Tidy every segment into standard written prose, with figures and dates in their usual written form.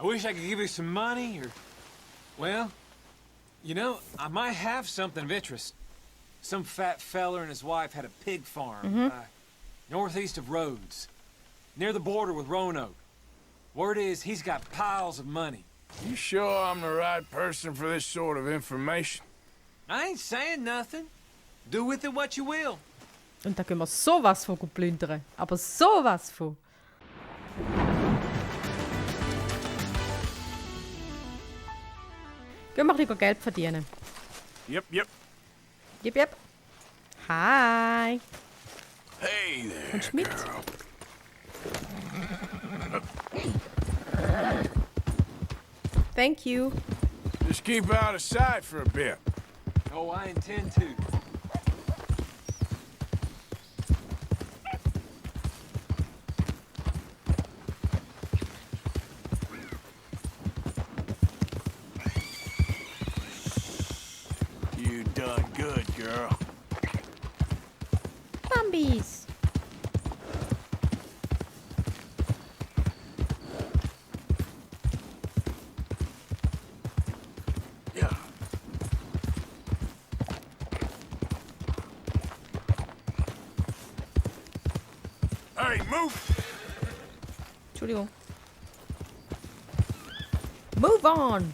I wish I could give you some money, or... Well, you know, I might have something of interest. Some fat feller and his wife had a pig farm, northeast of Rhodes, near the border with Roanoke. Word is, he's got piles of money. You sure I'm the right person for this sort of information? I ain't saying nothing. Do with it what you will. Und da können wir sowas von gut plündern. Aber sowas von. Gehen wir ein bisschen Geld verdienen. Yep. Jep. Hi. Hey there, Und Schmidt. girl. Thank you. Just keep out of sight for a bit. Oh, I intend to. You done good, girl. Bambies. Yeah. Hey, move! Entschuldigung. Move on.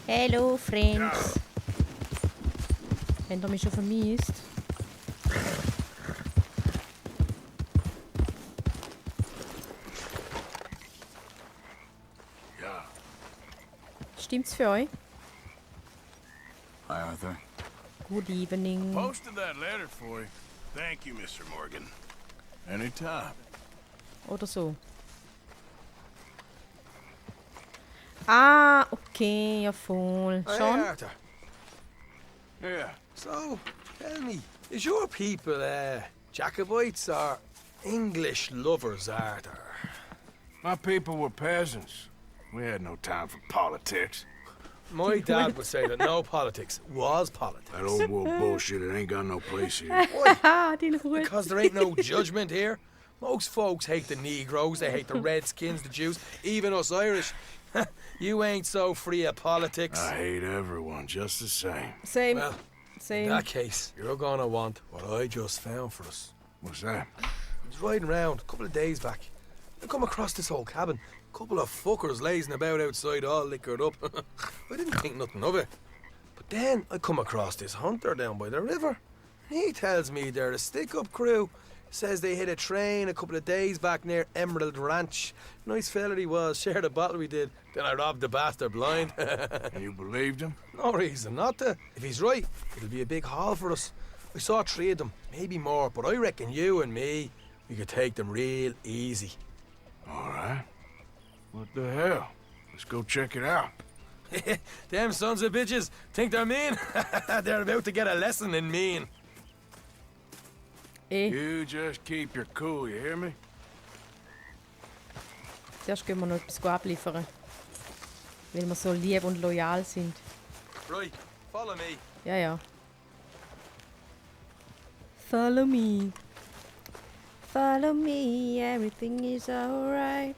Hello, Friends. Habt ihr mich schon vermisst? Yeah. Stimmt's für euch? Hi, Arthur. Good evening. Posted that letter for you. Thank you, Mr. Morgan. Anytime. Oder so. Ah, okay, ja voll. Hey, Schon? Arthur. Yeah. So, tell me, is your people Jacobites or English lovers, Arthur? My people were peasants. We had no time for politics. My dad would say that no politics was politics. That old world bullshit, it ain't got no place here. Haha, den Hut. Because there ain't no judgment here. Most folks hate the Negroes, they hate the Redskins, the Jews, even us Irish. You ain't so free of politics. I hate everyone just the same. Same. Well, in Same. that case, you're gonna want what I just found for us. What's that? I was riding round a couple of days back. I come across this old cabin. Couple of fuckers lazing about outside all liquored up. I didn't think nothing of it. But then I come across this hunter down by the river. He tells me they're a stick-up crew. Says they hit a train a couple of days back near Emerald Ranch. Nice fella he was, shared a bottle we did. Then I robbed the bastard blind. You believed him? No reason not to. If he's right, it'll be a big haul for us. I saw 3 of them, maybe more, but I reckon you and me, we could take them real easy. All right. What the hell? Let's go check it out. Them sons of bitches think they're mean. They're about to get a lesson in mean. You just keep your cool, you hear me? Zuerst gehen wir noch etwas abliefern. Weil wir so lieb und loyal sind. Right, follow me. Ja. Follow me. Follow me, everything is alright.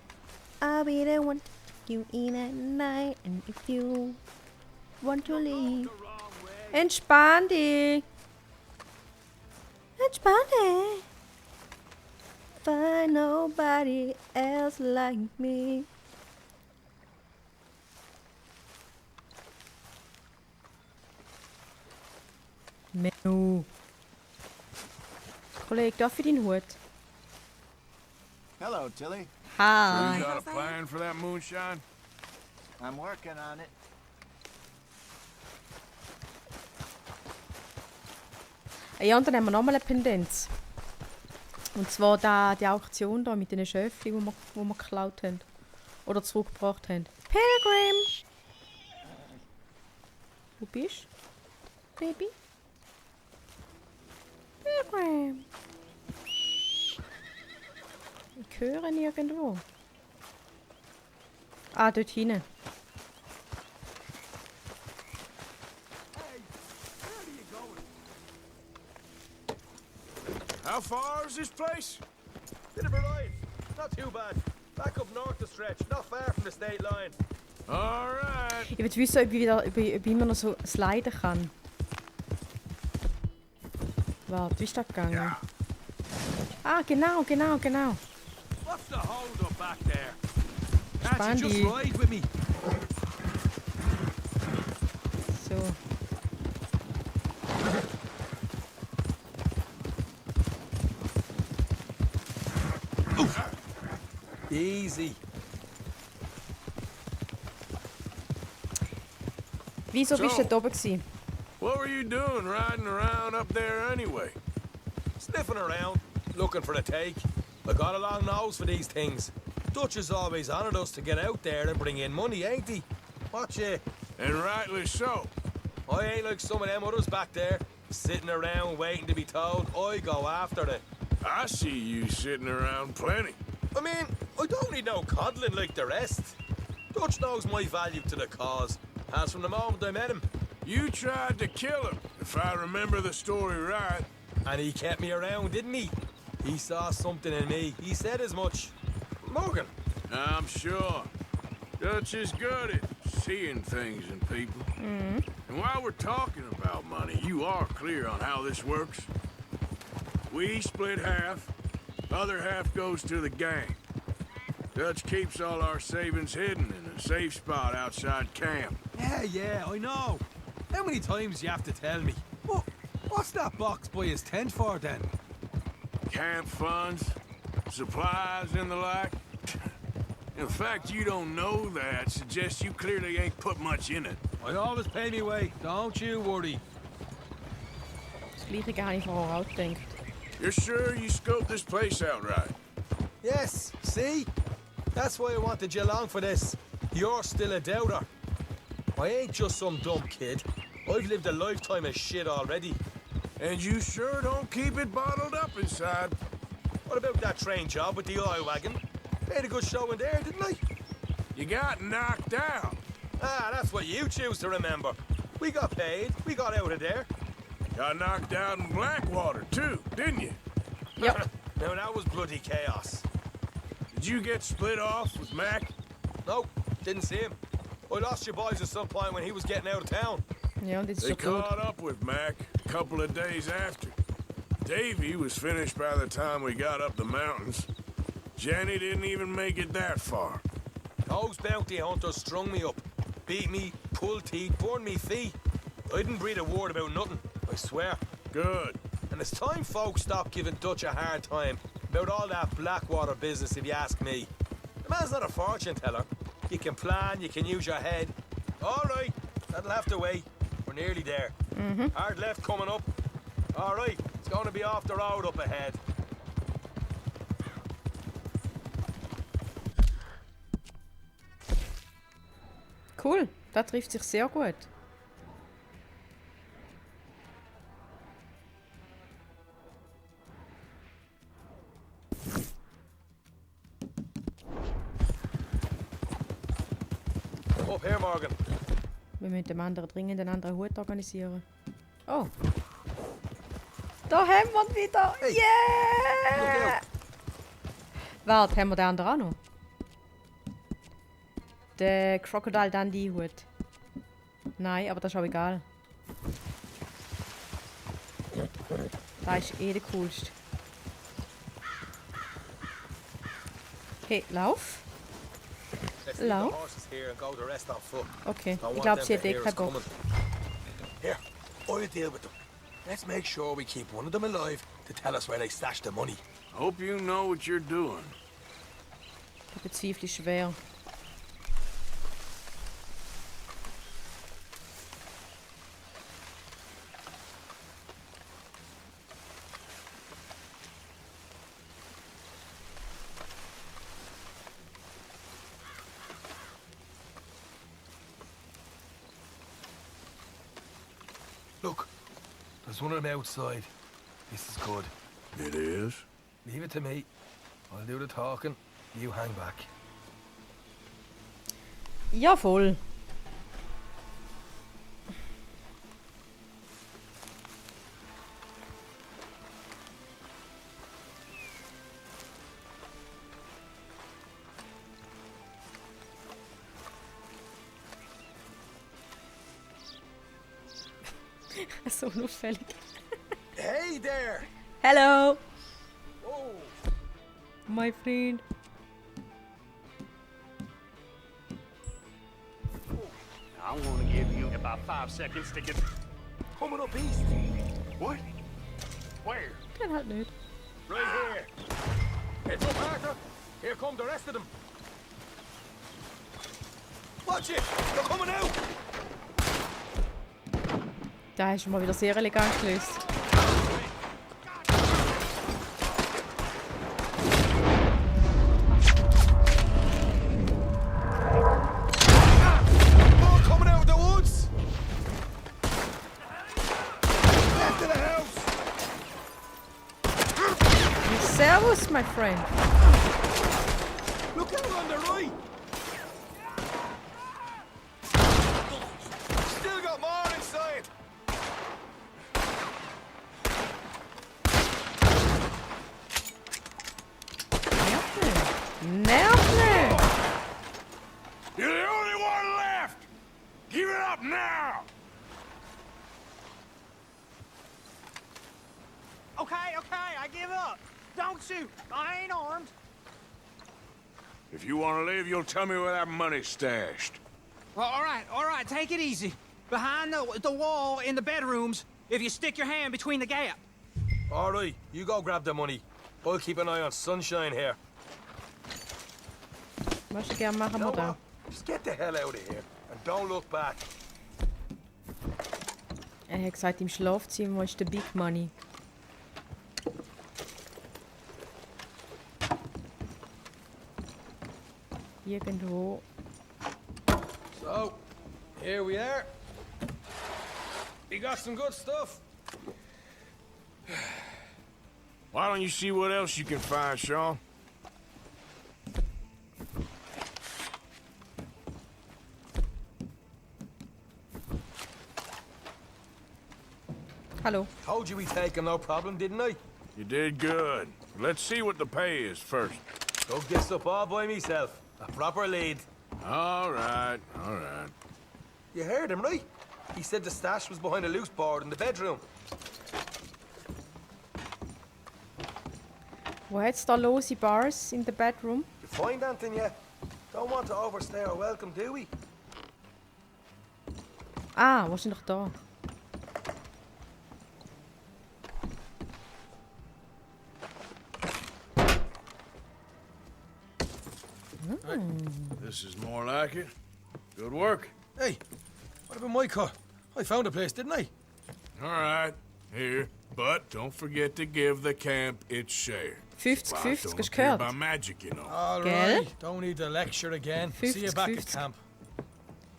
I'll be the one to take you in at night. And if you want to leave, entspann dich. Entspann dich. Find nobody else like me. Menno. Kollege, darf ich deinen Hut? Hello, Tilly. Hi. You got a plan for that moonshine? I'm working on it. Ja, und dann haben wir nochmal eine Pendenz. Und zwar die Auktion da mit den Schöfchen, die wir geklaut haben. Oder zurückgebracht haben. Pilgrim! Wo bist du, Baby? Pilgrim! Ich höre ihn irgendwo. Ah, dort hinten. How far is this place? Bit of a ride. Not too bad. Back up north the stretch, not far from the state line. Alright. Ich will wissen, ob ich immer noch so sliden kann. Warte, wie ist das gegangen? Yeah. Ah, genau. What's the hold up back there? Can't you just Spandy. ride with me? So. Easy. Wieso bist du So. da oben gewesen? What were you doing riding around up there anyway? Sniffing around, looking for a take. I got a long nose for these things. Dutch has always honoured us to get out there and bring in money, ain't he? Watch it. And rightly so. I ain't like some of them others back there, sitting around waiting to be told. I go after it. I see you sitting around plenty. I mean, I don't need no coddling like the rest. Dutch knows my value to the cause, as from the moment I met him. You tried to kill him, if I remember the story right. And he kept me around, didn't he? He saw something in me. He said as much. Morgan. I'm sure. Dutch is good at seeing things in people. And while we're talking about money, you are clear on how this works. We split half. Other half goes to the gang. Dutch keeps all our savings hidden in a safe spot outside camp. Yeah, I know. How many times you have to tell me? What's that box by his tent for then? Camp funds, supplies, and the like. In fact, you don't know that suggests you clearly ain't put much in it. I always pay me way, don't you worry. Das Gleiche habe ich vorher auch gedacht. You're sure you scoped this place out right? Yes, see? That's why I wanted you along for this. You're still a doubter. I ain't just some dumb kid. I've lived a lifetime of shit already. And you sure don't keep it bottled up inside. What about that train job with the oil wagon? Made a good show in there, didn't I? You got knocked out. Ah, that's what you choose to remember. We got paid. We got out of there. Got knocked out in Blackwater, too, didn't you? Yep. Now that was bloody chaos. Did you get split off with Mac? No, didn't see him. I lost your boys at some point when he was getting out of town. Ja, und jetzt ist They schon gut. caught up with Mac a couple of days after. Davy was finished by the time we got up the mountains. Jenny didn't even make it that far. Those bounty hunters strung me up. Beat me, pulled teeth, burned me feet. I didn't breathe a word about nothing, I swear. Good. And it's time folks stopped giving Dutch a hard time about all that Blackwater business, if you ask me. The man's not a fortune teller. You can plan, you can use your head. All right, that'll have to wait. We're nearly there. Hard left coming up. All right, it's going to be off the road up ahead. Cool, das trifft sich sehr gut. Up here, Morgan. Wir müssen dem anderen dringend einen anderen Hut organisieren. Oh. Da haben wir ihn wieder! Hey, Yeah! look Warte, haben wir den anderen auch noch? Der Crocodile Dundee Hut. Nein, aber das ist auch egal. Da ist eh der coolste. Okay, lauf. Let's leave Hello? the horses here and go the rest on foot. Okay, Don't ich want glaube, them sie to hat eh hear keinen us Bock. coming. Here, I'll deal with them. Let's make sure we keep one of them alive to tell us where they stashed the money. Hope you know what you're doing. Ich bezweifle schwer. Look, there's one of them outside. This is good. It is? Leave it to me. I'll do the talking. You hang back. Ja, voll. So unauffällig. Hey there! Hello, Oh, my friend. I want to give you about 5 seconds to get... coming up east. What? Where? Kenn halt nicht. Right here. Heads up, Arthur. Here come the rest of them. Watch it! They're coming out! Da hast du mal wieder sehr elegant gelöst. More coming out of the woods! Left of the house! Servus, my friend. Look out on the right! Still got more inside! Nerv nicht. You're the only one left! Give it up now! Okay, I give up. Don't shoot. I ain't armed. If you want to leave, you'll tell me where that money's stashed. Well, all right, take it easy. Behind the wall in the bedrooms, if you stick your hand between the gap. All right, you go grab the money. I'll keep an eye on Sunshine here. Was du gerne machen You know wir da? what? Just get the hell out of here and don't look back. Hat gesagt, im Schlafzimmer ist der Big Money. Irgendwo. So, here we are. We got some good stuff. Why don't you see what else you can find, Sean? Hallo. Told you we'd take him, no problem, didn't I? You did good. Let's see what the pay is first. Dug this up all by myself. A proper lead. All right. You heard him, right? He said the stash was behind a loose board in the bedroom. Wo hat's da lose Bars in the bedroom? You find anything yet? Don't want to overstay our welcome, do we? Ah, wahrscheinlich da. This is more like it. Good work. Hey, what about my car? I found a place, didn't I? All right. Here. But don't forget to give the camp its share. 50-50, Don't hast du care gehört? about magic, you know. All Gell? right. Don't need the lecture again. See you back at 50-50. camp.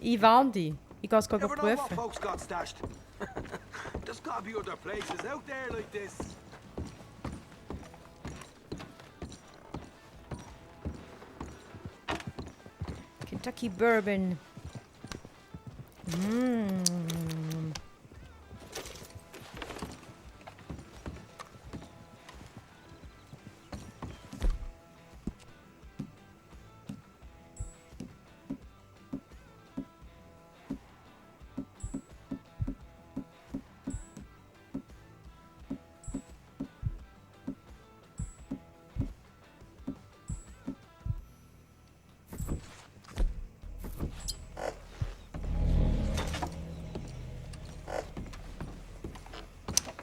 Ich warne dich. Ich gehe es gerade Never know what prüfen. folks got stashed. There's gotta be other places out there like this. Kentucky Bourbon.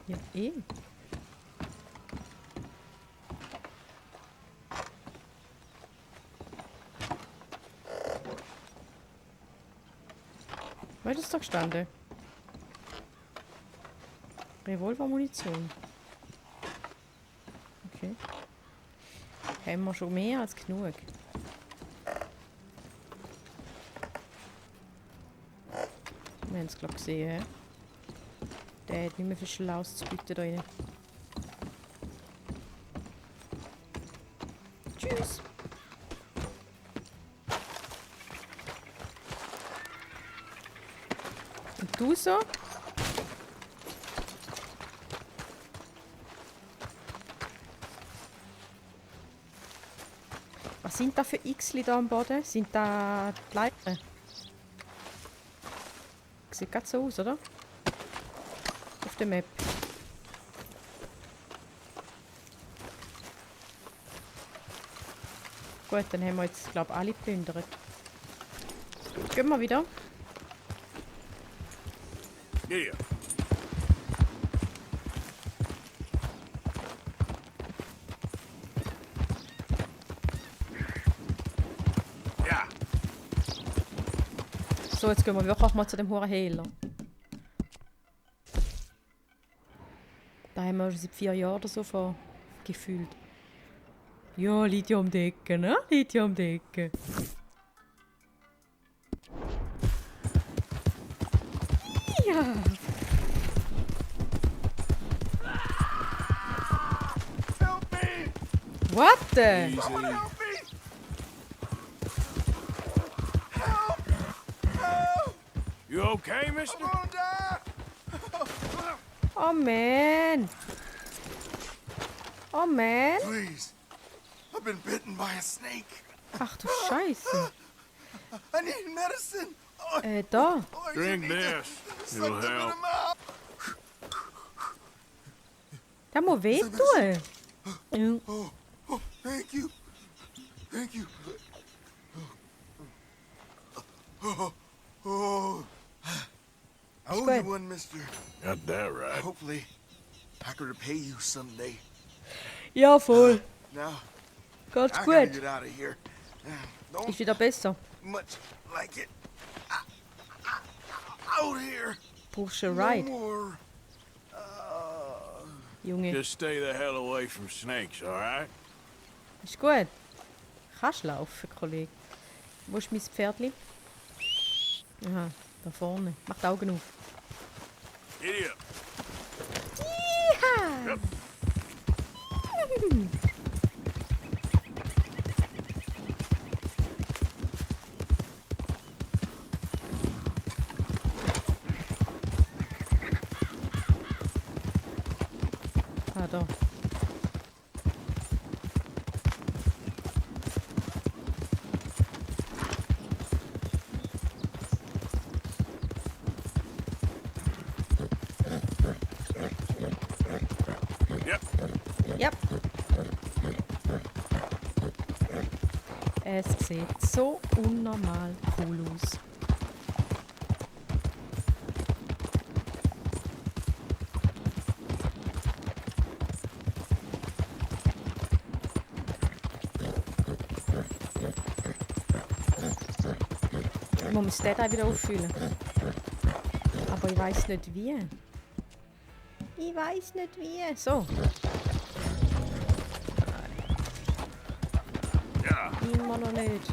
Ja, eh. Was ist da gestanden? Revolvermunition. Okay. Haben wir schon mehr als genug. Wir haben es glaube gesehen. He? Der hat nicht mehr viel Schlaues zu bieten da rein. Tschüss. du so? Was sind da für X'li da am Boden? Sind da die Leiter? Sieht gerade so aus, oder? Auf der Map. Gut, dann haben wir jetzt, glaube ich, alle geplündert. Gehen wir wieder. Gier. Ja. So, jetzt gehen wir wirklich mal zu dem hohen Hehler. Da haben wir schon seit 4 Jahren oder so vor gefühlt. Ja, liegt ja um die Ecke, ne? Liegt ja um die Ecke. Ja. Help me! What the? Easy. Help me! Help! Help! You okay, mister? I'm gonna die! Oh man. Oh man. Please. I've been bitten by a snake. Ach du Scheiße. I need medicine. Da. Drink this. It'll help. Der muss wehtun. Ja. Oh, thank you. Thank you. Oh. I owe good. you one, mister. Got that right. Hopefully, I can repay you someday. Ja, voll. Now, Geht's I gotta gut? get out of here. Don't Ist wieder besser. much like it. Out here. Brauchst du einen No Ride, more. Junge. Just stay the hell away from snakes, all right? Ist gut. Kannst laufen, Kollege. Wo ist mein Pferdli? Aha, da vorne. Mach die Augen auf. Idiot. Jiha! Yep. Ah, da. Yep. Ja. Es sieht so unnormal cool aus. Ich muss das Detail wieder auffüllen. Aber ich weiß nicht wie. Ich weiß nicht wie. So. Yeah. Immer noch nicht.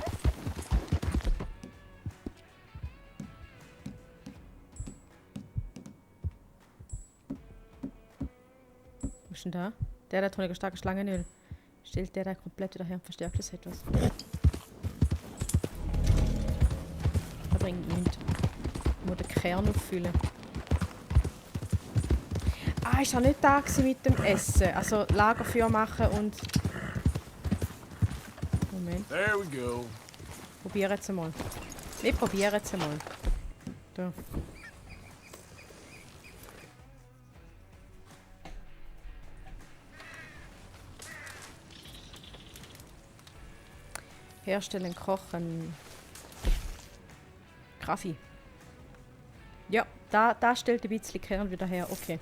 Was ist denn da? Der hat eine starke Schlangenöl. Stellt der da komplett wieder her und verstärkt das etwas. Da bringt nichts. Ich muss den Kern auffüllen. Ah, ist er nicht da gewesen mit dem Essen? Also Lagerfeuer machen und... Moment. There we go. Probieren jetzt einmal. Wir probieren jetzt einmal. Da. Herstellen, kochen. Kaffee. Ja, da stellt ein bisschen Kern wieder her. Okay.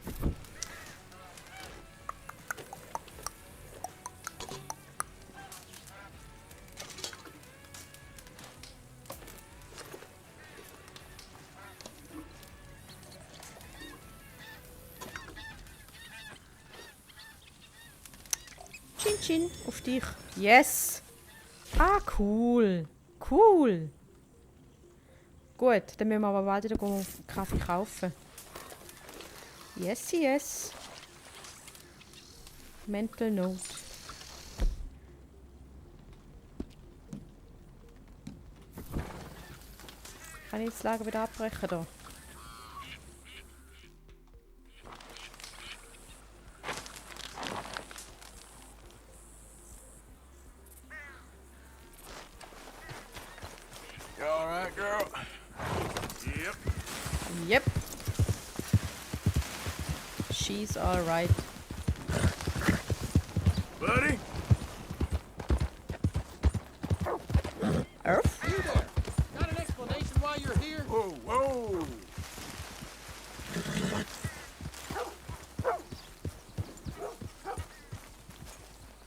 Chin Chin, auf dich. Yes! Ah, cool. Cool. Gut, dann müssen wir aber bald wieder Kaffee kaufen. Yes, yes. Mental Note. Kann ich das Lager wieder abbrechen da? You all right, girl? Yep. Yep. She's alright. Buddy? Earth? You there! Got an explanation why you're here? Whoa, whoa!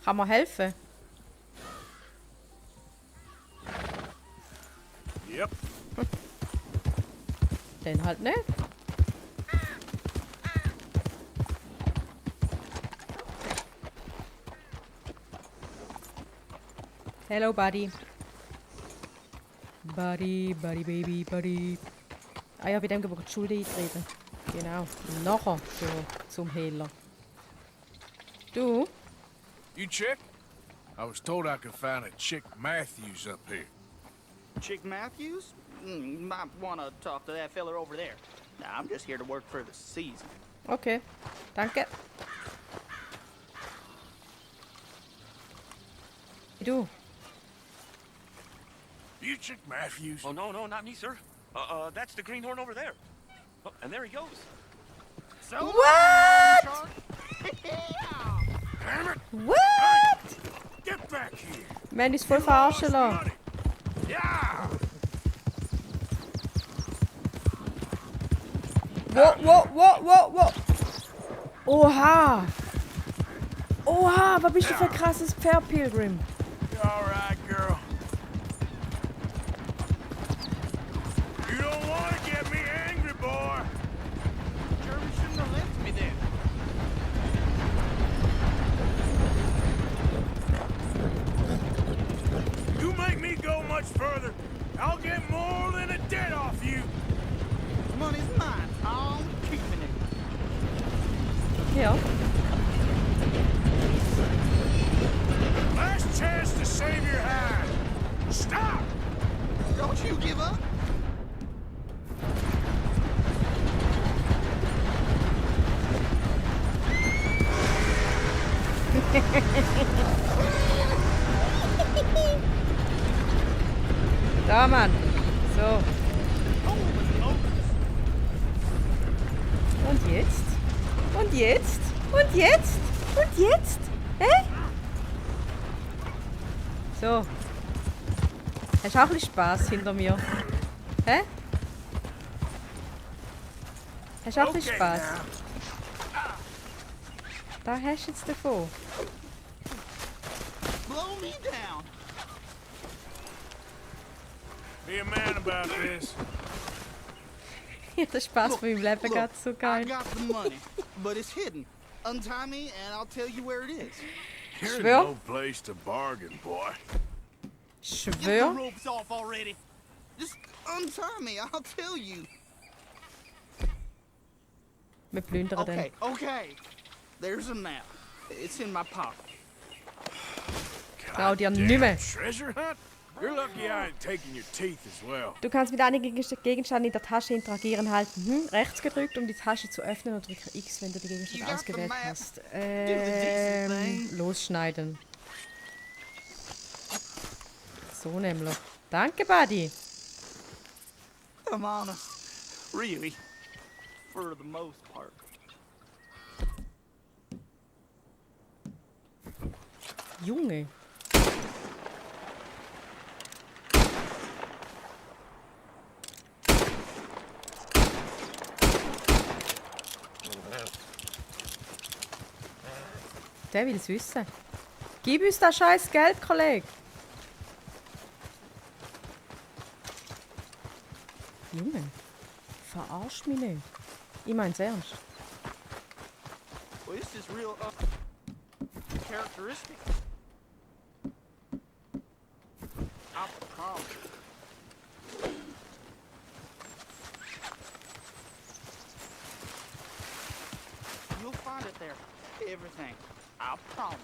Kann man helfen? Yep. Den halt nicht. Hello, Buddy. Buddy, Baby, Buddy. Ah ja, bei dem gehen wir die Schulde eintreten. Genau. Und nachher zum Hehler. Du? You Chick? I was told I could find a Chick Mathews up here. Chick Mathews? Might want to talk to that fella over there. Nah, I'm just here to work for the season. Okay. Danke. Du? You Chick Mathews? Oh, no, not me, sir. That's the greenhorn over there. Oh, and there he goes. So What? Damn it! What? Get back here! Wir haben uns voll verarschen lassen. Money. Yeah! Wow. Oha! Oha, was bist du für ein krasses Pferd, Pilgrim? You all right, girl? You don't want to get me angry, boy. Sure we shouldn't have left me then. You make me go much further, I'll get more than a debt off you. Money's mine. I'm keeping it. Ja. Last chance to save your hide. Stop! Don't you give up. Da, Mann. So. Und jetzt? Und jetzt? Und jetzt? Und jetzt? Hä? So. Hast du auch ein bisschen Spaß hinter mir? Hä? Hast du auch ein bisschen Spaß? Da hast du jetzt davon. Blow me down. Be a man about this. Ja, der Spaß von meinem Leben geht so I geil. got the money, but it's hidden. Untie me and I'll tell you where it is. You're Schwör? no place to bargain, boy. Get the Schwör? ropes off already. Just untie me, I'll tell you. Wir plündern den. Okay. There's a map. It's in my pocket. Trau dir Damn nicht mehr. treasure hunt? You're lucky I ain't taking your teeth as well. Du kannst mit einigen Gegenständen in der Tasche interagieren. Halten rechts gedrückt, um die Tasche zu öffnen, und drücke X, wenn du die Gegenstände ausgewählt hast. Losschneiden. So nämlich. Danke, Buddy. I'm honest. Really. For the most part. Junge. Der will es wissen. Gib uns das scheiß Geld, Kollege. Junge, verarsch mich nicht. Ich mein's ernst. Well, this is real characteristic. I promise. You'll find it there. Everything. I promise.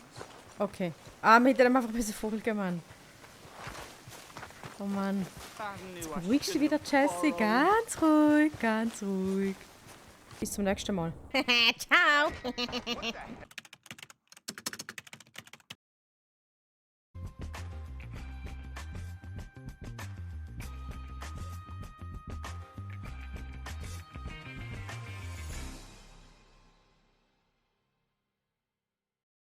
Okay. Ah, wir hätten ihm einfach ein bisschen folgen, Mann. Oh Mann. I knew I Ruhigst du shouldn't wieder, have Jessie? borrowed. Ganz ruhig, ganz ruhig. Bis zum nächsten Mal. Ciao.